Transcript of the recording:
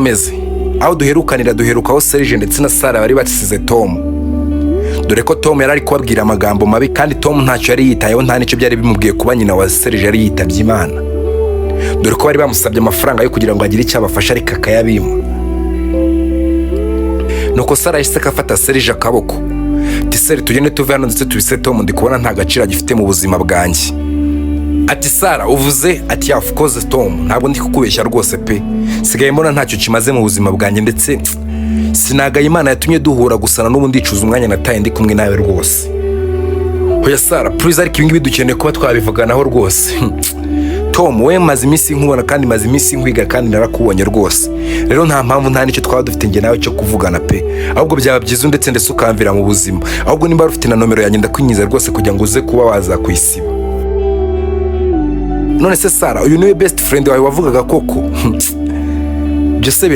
Meze aho duherukanira, duheruka aho Serge ndetse na Sara bari basize Tom, dore ko Tom yari ari kubabwira amagambo mabi, kandi Tom ntacyo yari yitayeho, nta n'icyo byari bimubwiye kuba nyina wa Serge yari yitabye Imana, dore ko bari bamusabye amafaranga yo kugira ngo agire icyo abafasha, ariko akayabima. Nuko Sara yahise afata Serge akaboko, ati: "Serge, tugende tuve hano ndetse tubise Tom, ndi kubona nta gaciro agifite mu buzima bwanjye." Ati: "Sara, uvuze?" Ati: "Of course Tom, ntabwo ndi kukubeshya rwose pe, sigaye mbona ntacyo kimaze mu buzima bwanjye, ndetse sinagaye Imana yatumye duhura gusa, na n'ubu ndicuza umwanya nataye ndi kumwe nawe rwose." "Hoya Sara, please, ariko ibingibi dukeneye kuba twabivuganaho rwose. Tom, we maze iminsi nkubona kandi maze iminsi nkwiga kandi narakubonye rwose. Rero nta mpamvu, nta n'icyo twaba dufite njye nawe cyo kuvugana pe. Ahubwo byaba byiza ndetse ukamvira mu buzima. Ahubwo nimba ufite na nomero yanjye, ndakwinjiza rwose kugira ngo uze kuba waza kuyisiba." "None se Sara, uyu niwe best friend wawe wavugaga koko?" Ibyo se.